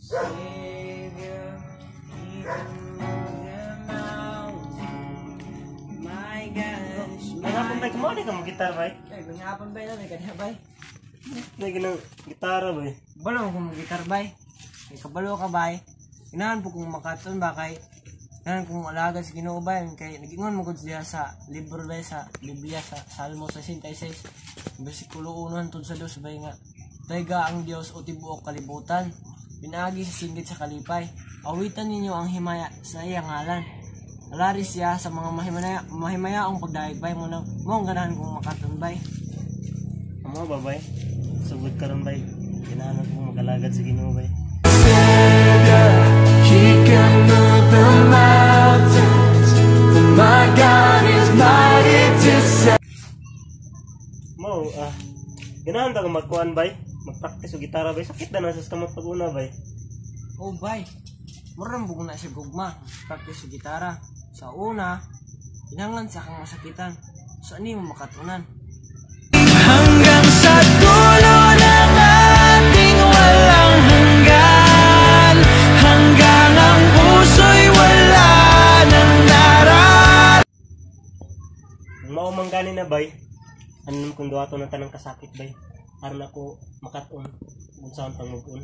Savior, He can move the mountain. My God is May hapon bay, kamo ka mo gitar bay. Ay, mga bay na, may kaniya bay. May ginang gitara bay. Balo kung gitar bay. Kay kabalo ka bay. Ganahan po kong makaton ba kay ganahan kong alaga sa Ginoo bay kay nagingon mo gud siya sa libro bay, sa Biblia, sa Salmo 66 bersikulo 1 hangtod sa 2 bay nga dayga ang Dios o tibuok kalibutan pinaagi sa singgit sa kalipay. Awitan ninyo ang himaya sa iyang ngalan. Alari siya sa mga mahimaya, mahimayaong pagdayeg bay mo nang mo ang ganahan kong makaton bay. Amo ba bay? Sugod karon bay. Ganahan kong magalagad sa Ginoo bay. He can move the mountains. For my God is mighty to save. Mo ganahan ba kang magkuan bay? Magpractice og gitara bay. Sakit na na sa kamot pag una bay. Oh bay, murang bugna siya gugma, practice sa gitara. Sa una, kinahanglan sa kang masakitan. Sa ani mo makatunan. Hanggang sa dulo ng ating walang hanggan, hanggang ang puso'y wala nang naral Kung mao man gani na bay, ano naman kung duhaton ng tanang kasakit bay. Aron ako makat-on unsaon pang move on.